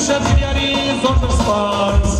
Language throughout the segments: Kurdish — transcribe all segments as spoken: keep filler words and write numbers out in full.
Şevdiyarî zor bir spas.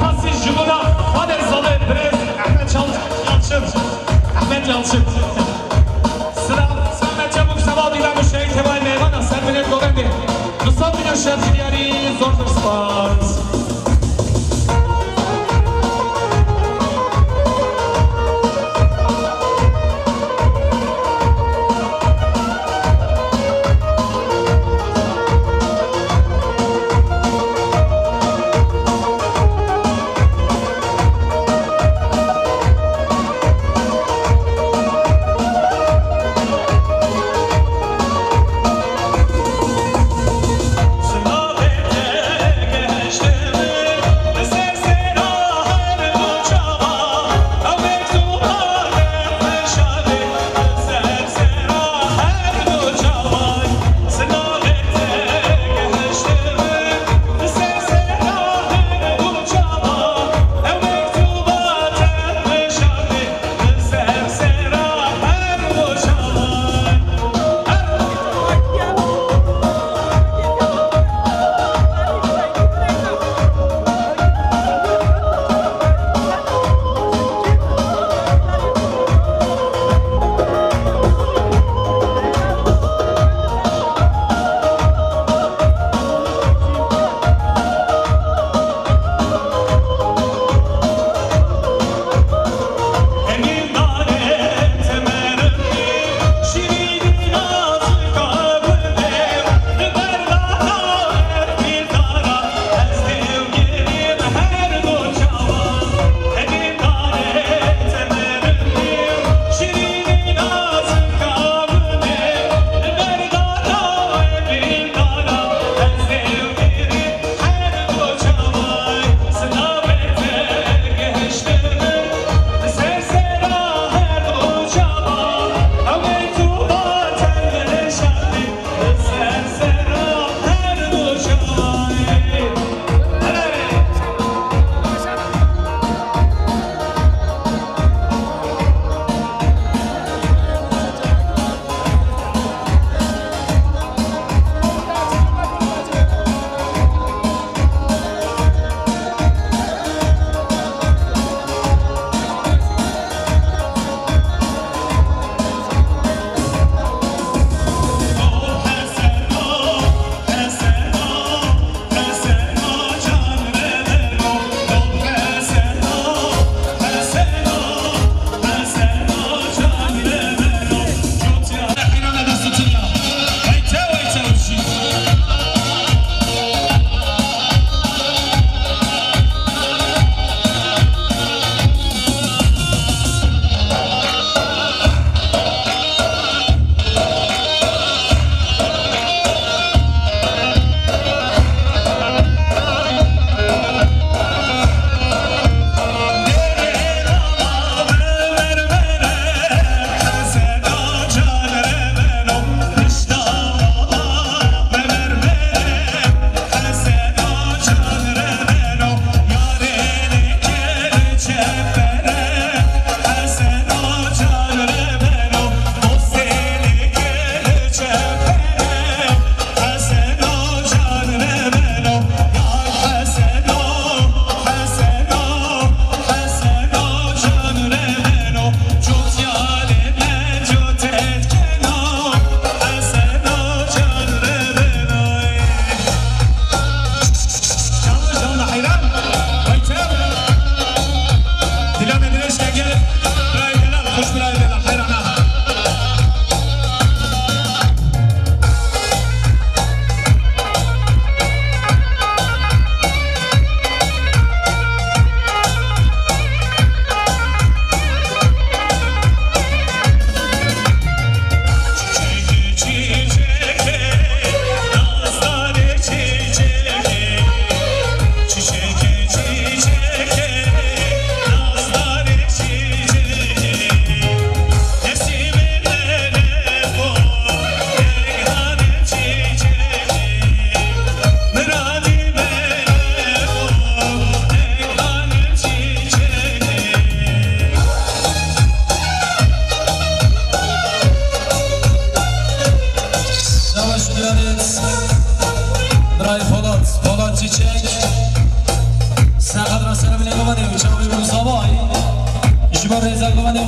Pasî ji bo Xwedê Zalê birêz Ehmed Çal-, Yalçın. Ehmed Yalçın. Silav, silav me çabuk, silav dîlan û şehîd hevalê mêvan a ser binê govendê. Du sed milyon şevdiyarî zor bir spas.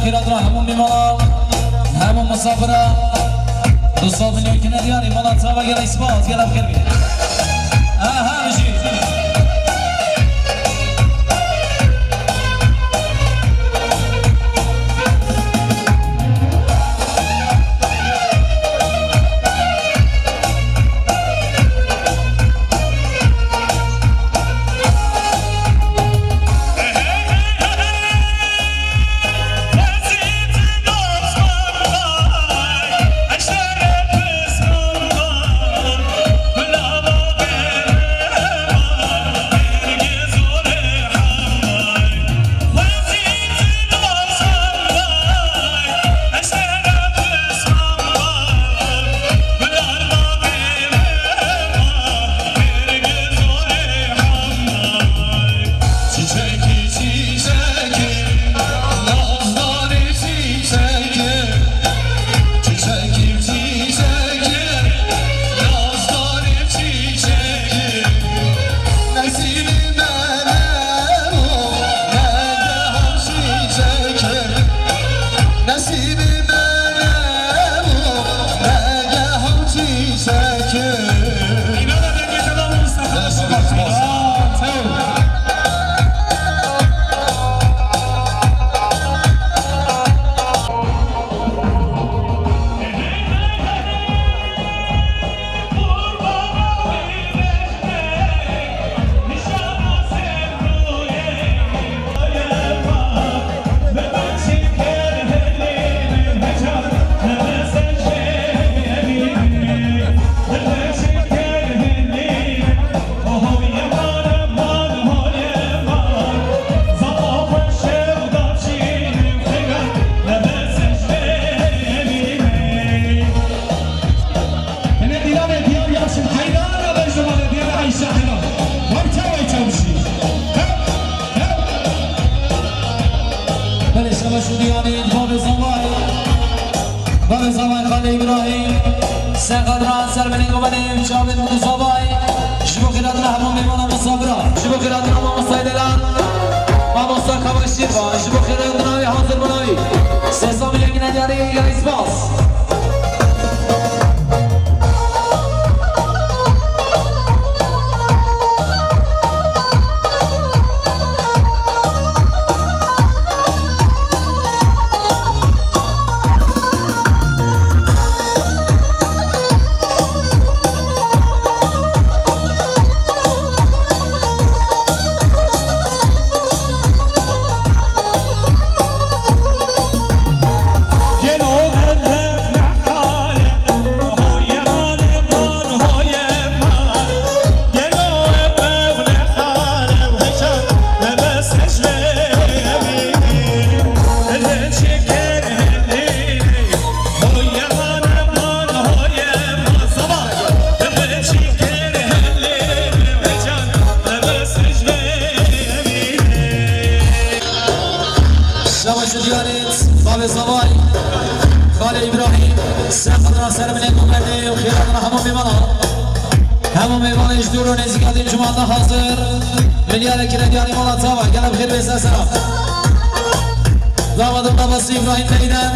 Xêrat ra hemû mêmana, hemû misafira, du sed milyon kine diyarî, mala çava gele spas, gele xêr bî. Aha, bijî. Belê şeveş û diyanê bavê zavay. Bavê zavay Xalê Îbrahîm. Sen qadran ser binê govenê çavên min zavay. Ji bo xêratina hemû mêmana misafira. Ji bo xêratina mamostayê delal. Mamosta Kavaşî ba. Ji bo xêratina wê hazir bûna wî. Sê sed milyon gine diyarî gelî spas. Şeveş û diyanê bavê zavay, Xalê Îbrahîm, ser qadra ser binê govenê û xêratina hemû mêmana. Hemû mêvanê ji dûr û nêzîkatî cumata hazir. Milyarek kine diyarî mala çava. Gele bi xêr bê ser sera. Damadın babası İbrahim Bey'den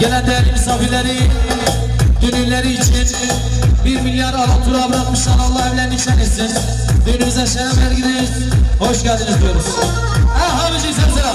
gelen değerli misafirleri, düğünleri için bir milyar alan tura bırakmışlar. Allah evlerini şen etsin. Düğünümüze şeref verdiniz. Hoş geldiniz diyoruz. Aha, bizi ser sera.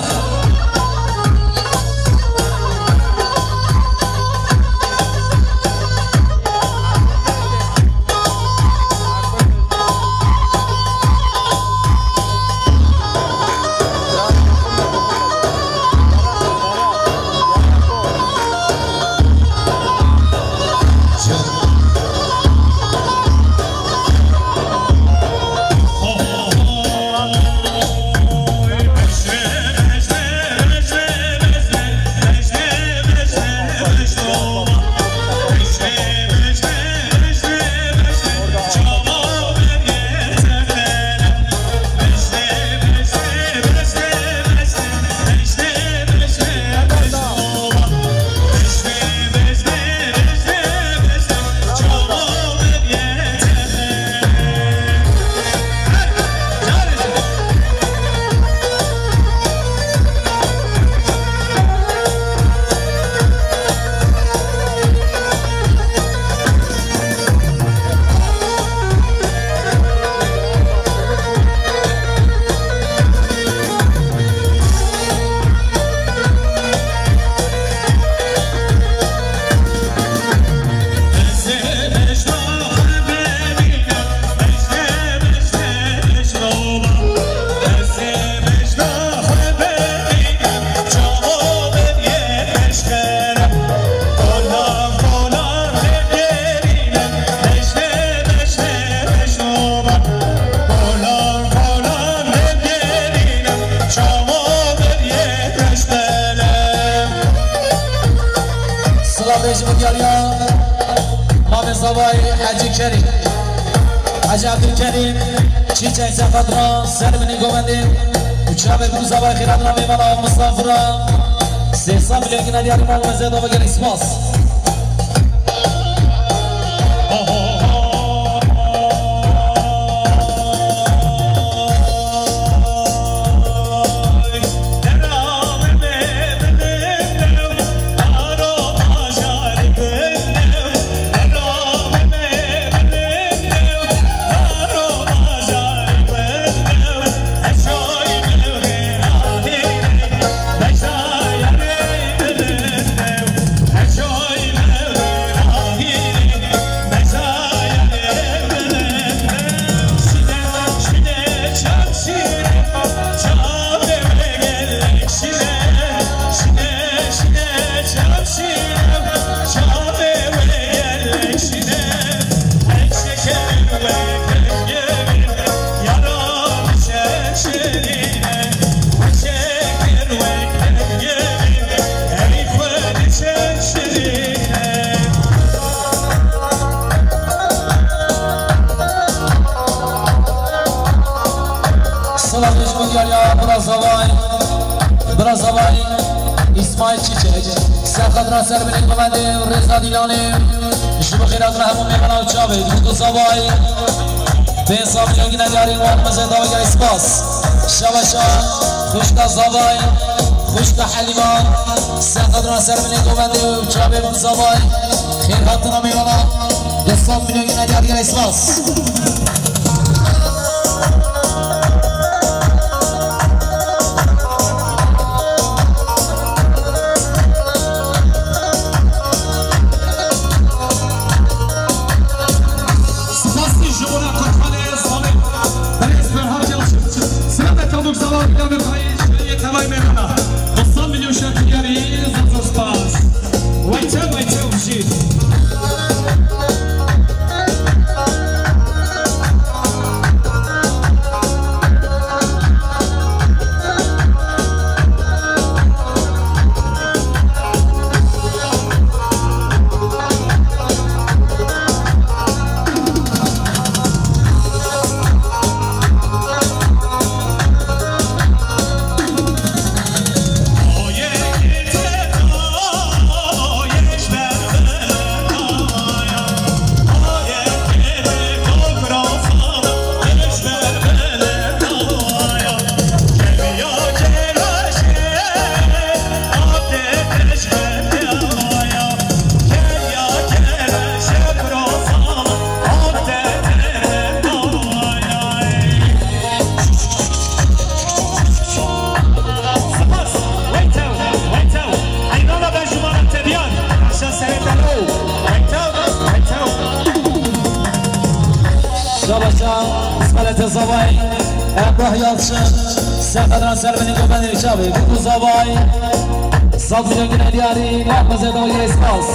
Zavay Hecî Kerîm. Hecî Ebdulkerîm, çîçek seqet ra ser binê govendê û çavê bi zavay xêrat ra mêvana û misafira. Sê sed milyon gine diyarî mal mezê da ve gelek spas. Silav ji bo diyariya bira zavay, bira zavay, Îsmaîl Çîçek. Ser xatira ser binê bivendê rêza dîlanê. Ji bo xêratîna hemû mêvana û çavê, dû zavay. Pênc sed milyon gine diyarî wan mezê da ve gelek spas. Şabaşa, xwişka zavay, xwişka Helîma. Ser xatira ser binê bivendê û çavê bi zavay. Xêr hatina mêvana. Du sed milyon gine diyarî gelek spas. Spasî ji bona koçxanê Salê. Berêz Ferhat Yalçın. Sırada kaldık zaman planı kayı şehriye tevay meyvana. Doksan milyon şehriyarî zor zor spas. Weytev, weytev jî. Spas. Weytew, weytew. Eynana ben ji wana tebiyan. Aşa serê te lo. Weytew, weytew. Şabaşa, Salete Zavay. Emrah Yalçın. Sefedan Selmenî Gobenî Çavê. Kuku Zavay. Sabri Gönül Diyarî. Mahmuzê Dawiyê Spas.